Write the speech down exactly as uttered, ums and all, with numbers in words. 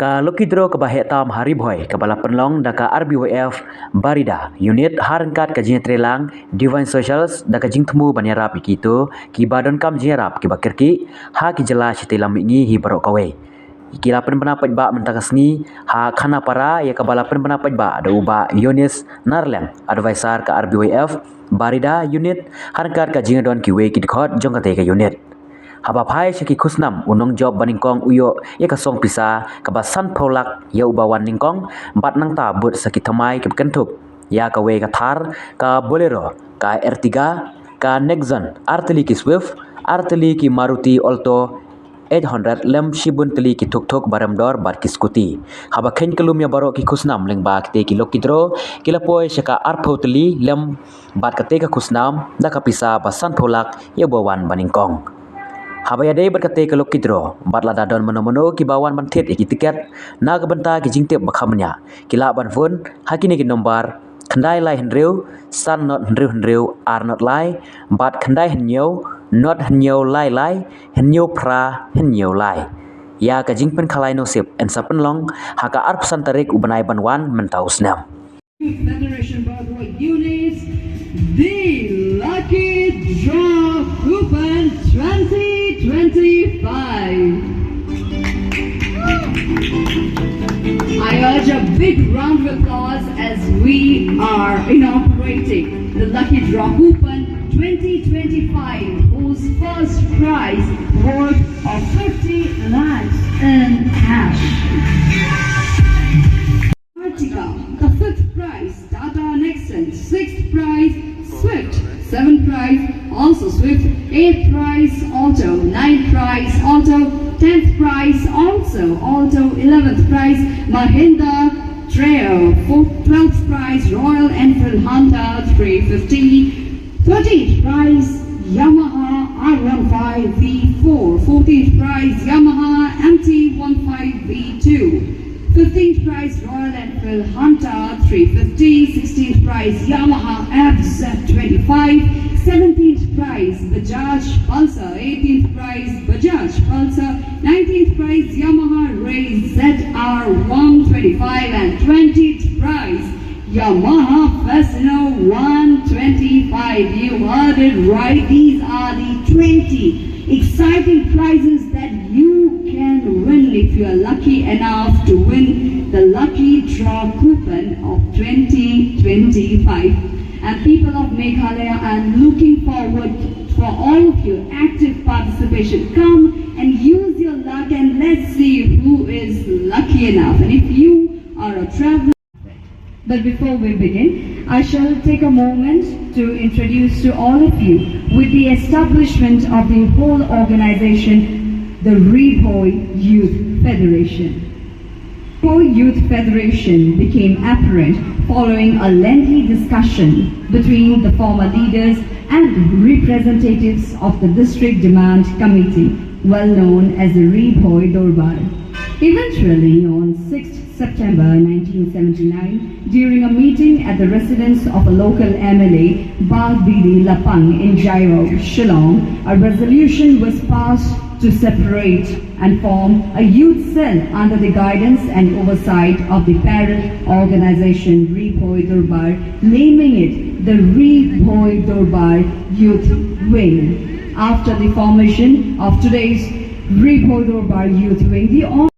Ka lucky draw kaba heh tam ha Ri Bhoi kaba la pynlong da ka R B Y F Barida Unit ha ryngkat ka jingïatreilang Divine Socials da ka jingthmu ban ïarap ïa kito kiba donkam jingïarap kiba kyrkieh ha ki jylla shatei lam mihngi hi baroh kawei. Ki la pynbna paidbah mynta ka sngi ha Khanapara ïa kaba la pynbna paidbah da u Bah Yonis Narleng, advisor ka R B Y F Barida Unit, ha ryngkat ka jingdon kiwei ki dkhot jong katei ka unit. Haba phai sha ki khusnam, u nongjop ba nyngkong u ïoh ïa ka song pisa kaba sanphew lak ïa uba wan nyngkong, bad nangta bud sa ki thymmai kiba kynthup ïa kawei ka Thar, ka Bolero, ka Ertiga, ka Nexon, ar tylli ki Swift, ar tylli ki Maruti Alto eight hundred lem shibun tylli ki thuk thuk barem dor bad ki scooty. Haba kheiñ kyllum ïa baroh ki khusnam lyngba kitei ki lucky draw, ki la poi sha ka arphew tylli lem bad katei ka khusnam da ka pisa ba sanphew lak ïa uba wan ba nyngkong. Haba ïadei bad katei ka lucky draw, bad lada don mano mano kiba wan ban thied ïa ki tiket na ka bynta ki jingtip ba kham bniah, ki lah ban phone ha kine ki nombar: khyndai lai hynriew, san not hynriew hynriew, ar not lai, bad khyndai hynñiew, not hynñiew lai lai, hynñiew phra hynñiew lai. Ïa ka jingpynkhalai nosip yn sa pynlong ha ka arphew san tarik u bnai ban wan mynta u snem. Federation Broadway Unit, the Lucky Draw Coupon twenty twenty-five. I urge a big round of applause as we are inaugurating the Lucky Draw Coupon twenty twenty-five, whose first prize worth of fifty lakhs in cash. Ertiga, the fifth prize, Tata Nexon, sixth prize, Swift, seventh prize, also Swift, eighth prize, Alto, ninth prize, Alto, tenth prize, also Alto, eleventh prize, Mahindra Treo, fourth, twelfth prize, Royal Enfield Hunter three fifty, thirteenth prize, Yamaha R one five V four, fourteenth prize, Yamaha M T one five V two, fifteenth prize, Royal Enfield Hunter three fifty, sixteenth prize, Yamaha F Z twenty-five, seventeenth prize, Bajaj Pulsar, eighteenth prize, Bajaj Pulsar, nineteenth prize, Yamaha Ray Z R one twenty-five, and twentieth prize, Yamaha Fascino one twenty-five. You heard it right. These are the twenty exciting prizes that you can win if you are lucky enough to win the lucky draw coupon of twenty twenty-five. And people of Meghalaya, I'm looking forward for all of your active participation. Come and use your luck and let's see who is lucky enough. And if you are a traveler, but before we begin, I shall take a moment to introduce to all of you with the establishment of the whole organization, the Ri Bhoi Youth Federation. Ri Bhoi Youth Federation became apparent following a lengthy discussion between the former leaders and representatives of the District Demand Committee, well known as the Ri Bhoi Dorbar. Eventually, on sixth September nineteen seventy-nine, during a meeting at the residence of a local M L A, Bah Didi Lapang in Jaiaw, Shillong, a resolution was passed to separate and form a youth cell under the guidance and oversight of the parent organization Ri Bhoi Dorbar, naming it the Ri Bhoi Dorbar Youth Wing. After the formation of today's Ri Bhoi Dorbar Youth Wing, the